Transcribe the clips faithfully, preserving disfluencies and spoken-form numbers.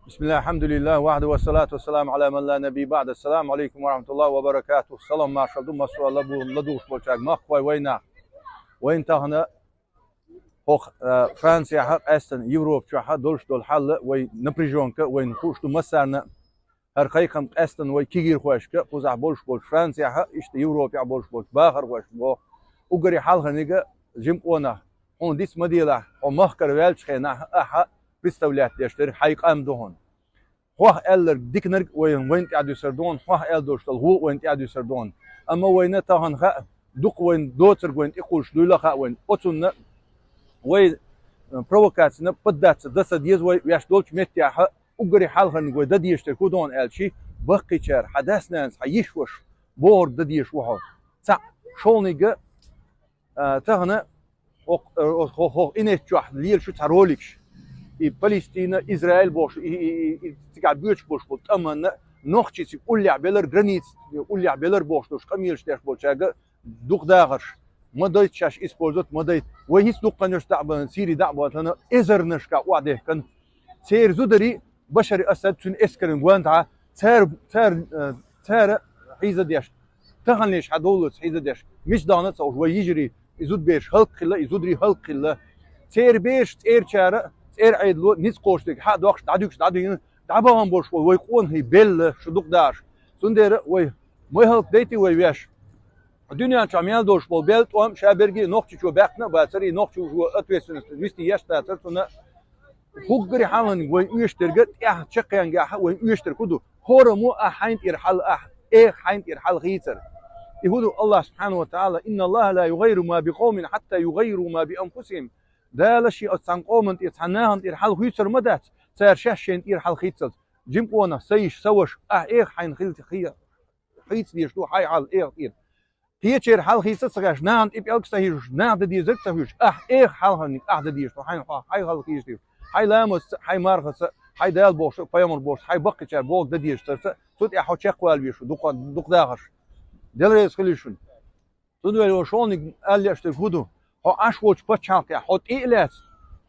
بسم الله، الحمد لله وحده، والصلاة والسلام على من لا نبي بعده. السلام عليكم ورحمة الله وبركاته. Салам маршал ду массо а ладу-, ладугӀуш болчаьрга, махкахой вайнах. Вайна тахан хӀокху, э, Францехь а, къаьстина Европа чохь а долуш долу хьал а, вай напряжёнка, вайна хууш ду массарна а. ХӀара кхайкхам къаьстина вай кегийрхошка, кхузахь болуш болчу Францехь а, иштта Европехь болуш болчу бахархошка боху. Уггаре хьалхарниг а, жима къонах, хьуна диц ма делахь, хьо махкара ваьллачу хенахь ахьа представлять деш дерг хьайн къам ду хьуна. Хьох аьлларг диканарг а вайна, вайна тӀаьхьадуьсур ду хьуна, хьох аьлла долуш долу вон а вайна тӀаьхьадуьсур ду хьуна. Амма вайна тахана хаьа, дукха вайна доцург вайна тӀекхуьлуш дуйла а хаьа вайна. Оцунна вай, э, провокацина поддаться дан ца деза вай, ваьш долчу меттехь а, уггаре хьалхарниг вай дан дезаш дерг хӀун ду хьуна аьлча, баккхийчара, хьан дас-нанас, хьан йиш-ваша бохург дан дезаш ву хьо. Цхьаъ, шолгӀаниг а, а, тахана хӀокху, э, хӀо-, хӀо-, хӀокху инет чохь лелаш ю цхьа роликаш. И Палестина, Израиль бохуш, и, и, и, и цигахь боьдуш болуш болу тӀаманна, нохчий цига уллехь белар, граница уллехь белар бохуш долуш къамелаш деш болчаьрга дукха дахарш. Ма дайта шаьш использовать, ма дайта. Вай хӀинца дуккха хан йолуш дӀа а баьхкина, Сири дӀа а баьхкина, эзарнашкахь охьадехкина. Церан зударий Башар Асад, цуьнан эскаран гонаха, цара, цара, э, цара хьийза деш. Таханлерчу хьан довллалц хьийза деш. Мича дахана а ца хууш, вай йижарий, и зудабераш хӀаллакьхилла, и зударий хӀаллакьхилла. Церан бераш, церачара, церан Ӏедало ницкъ кхочушдерг хьа а доккхуш, дӀадуьгуш, дӀадуьйна, дӀабахана болуш болу вай къонахий белла, шу дукха дахарш. Цундела вай ма хӀаллакдайта вай ваьш. Дуьнен чохь мел долуш болу бел тӀом ша берриге а нохчичо баьккхина а бацара, и нохчо уьш ответственность висте еш а дацара цунна. Уггаре хьалхарниг вайна оьшуш дерг а, тӀаьхьа чаккхенгахь а вайна оьшуш дерг хӀун ду? ХӀораммо ахь хьайна тӀера хьал, ахь эха хьайна тӀера хьал хийцар. И хӀун ду? Аллах субхьанаху ва таӀала: «Инна Аллаха ла югайру ма би къовмин хьатта югайру ма би анфусихим». Дала шен оцу цхьана къоманна тӀера, цхьана нахана тӀера хьал хуьйцур ма дац, цара шаьш шайна тӀера хьал хийццалц. Жима къонах, сан йиша, сан ваша, ахь эха хьайна хила хи-, хийца дезаш ду хьайн хьал эха тӀера. Кхечеран хьал хийца а ца хууш, нахана тӀе пӀелгаш ца хьоьжуш, наха дан дезарг а ца хууш, ахь эха хьалхарниг ахь дан дезаш ду хьайна, хьо хьайн хьал хийца дезаш. Хьайн ламазца а, хьайн мархаца а, хьайн Дала бохуш а, пайхамар бохуш а, хьайн баккхийчара бохург дан дезаш царца а, цу тӀехь хьо чекхвала везаш ву дукха, дукха дахарш. Дела реза хуьлийла шуна. Цундела шолгӀаниг аьлла лууш дерг хӀун ду? Хьо Ӏаш волчу пачхьалкхехь хьо тӀе а лаьцна,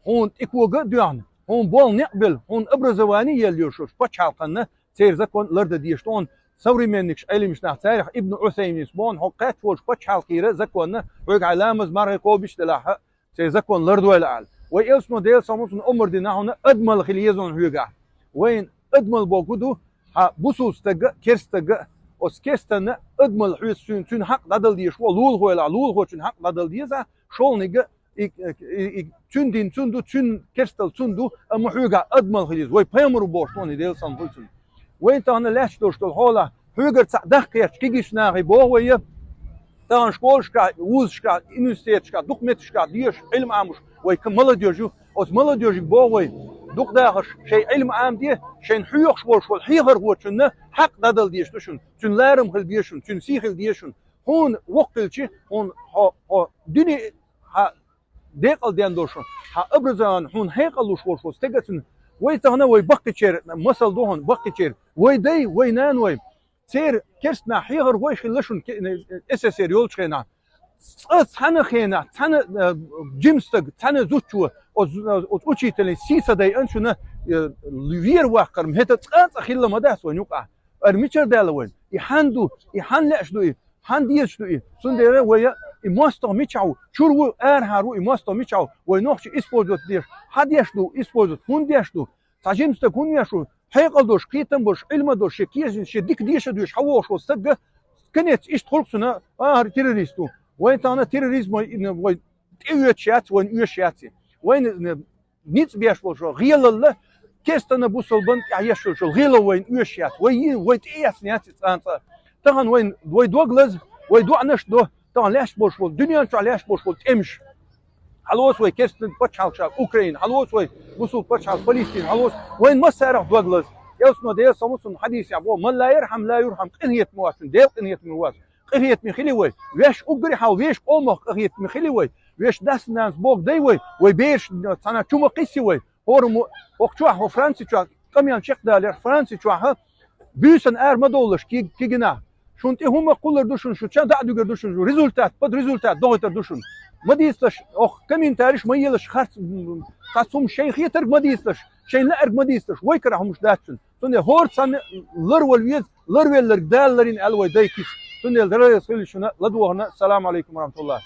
хьуна тӀе кога а доьгӀна, хьуна болу некъ белла, хьуна образование елла йолуш йолчу пачхьалкханна церан закон лардан дезаш ду хьуна. Современникаш, Ӏеламнах, царах Ибн Усайминс боху, хьо кхаьчна волчу пачхьалкхера законна, хьоьга хьайн ламаз, марха, кхобуш делахь а, церан закон лардойла аьлла. Вай элчано, Делан салам хуьлда цунна, омра дина хьуна, адамалла хила еза хьоьгахь. Вайна адамалла бохург хӀун ду? Хьан бусулба стага а, керста стага а, оцу керстанна адамалла хьоьца цуьнан, цуьнан хьакъ дӀадала дезаш ву, лулахойла, лулахочун хьакъ дӀадала деза, шолгӀаниг а, и, и, и, и, цуьнан дин цуьнан ду, цуьнан керсталла цуьнан ду, амма хьоьгахь адамалла хила еза. Вай пайхамаро бохуш ду хьуна, Делан салам хуьлда цунна. Вайна тахана лаьтташ долуш долу хьолахь, хьоьгара цхьаъ дахкаэцча кегийчу нахе боху вай, тахана школашкахь, вузашкахь, университеташкахь, дукха меттигашкахь дезаш, Ӏилма Ӏамош вай ка-, молодёжь ю. Оцу молодёжига боху вай, дукха дахарш, шайн Ӏилма Ӏамаде, шайна хьоьхуш волуш волу хьехархочунна хьакъ дӀадала дезаш ду шуна, цуьнан ларам хила беза шуна, цуьнан сий хила деза шуна. Хьуна воккха хилча, хьуна хьо, хьо дуьне, хьан декъал ден долуш, хьан образование, хьуна хьекъал луш волуш волу стага а цуьнан. Вай тахана вай баккхийчеран масал ду хьуна, баккхийчеран. Вай дай, вай наной, церан керста нах хьехархой хилла шуна ке-, С С С Р йолчу хенахь. Цкъа цхьана хенахь, цхьана, э, жима стаг, цхьана зудчо, оцу, оцу учителийн сий ца дайъина шуна, э, вера ваккхар, хӀета цкъа а цкъа хилла ма дац вайн юкъахь. Ара мичара даьлла вайн? И хьан ду, и хьан лаьаш ду и, хьан дезаш ду и? Цундела вай и мостагӀ мичахь ву? Чуьра ву, арахьара ву и мостагӀ мичахь ву? Вай нохчий использовать деш. Хьан деш ду, использовать? ХӀунда деш ду? Цхьа жима стаг хӀунда веш ву? Хьекъал долуш, кхетам болуш, Ӏилма долуш, шен кежанаш, шен дика деша а доьшуш, хьан вогӀуш волу стаг, конец иштта хуьлу цуьнан, а, хӀара террорист ву. Вайн тахана терроризм вай, вай тӀеоьцуш яц, вайна оьшуш яц и. Вайна, э, ницкъ беш болчу гӀелалла, керстанна бусалбанна тӀехь еш йолчу гӀело вайна оьшуш яц. Вай, вай тӀеэцна яц и цкъа а цкъа. Тахана вайн, вай дог лаза, вай доӀанаш а до, тахана лаьтташ болуш болу, дуьнен чохь лаьтташ болуш болу тӀемаш. Хьалоцу вай керстан пачхьалкхашка Украина, хьалоцу вай бусулба пачхьалкх Палестина, хьалоцу вайн массарах дог лаза. Элчано, Делан салам хуьлда цунна, хьадисехь боху: «Ман ла ярхьам, ла юрхьам», къинхетаме вац цунна, Дела къинхетаме вац. Къинхетаме хили вай, веш уггаре хьал, вешан къомах къинхетаме хили вай, вешан дас-нанас бохург дай вай, вай бераш цхьана чу ма кхисси вай. ХӀораммо, хӀокху чохь, хӀо Франци чохь, къамел чекхдалар, Франци чохь, буьйсанна ара ма довлалаш киг-, кигина. Шуна тӀе хӀума кхуллур ду шуна, шу чан дӀа а дуьгур ду шуна, шу результат, под результат дохуьйтур ду шуна. Ма дийцалаш, оха комментариш ма елаш, харц, м, цхьацца хӀума шайн хетарг ма дийцалаш. Шайн лаьрга ма дийцалаш, вай кара хӀумаш дац шун. Цундела хӀора цхьанна лар вала веза, лар велларг Дала ларйина аьлла вай дай киса. Цундела даргӀаза хила шуна, ладувгӀа хьона. Ассаламу Ӏалайкум ва рахьматуллахӀ.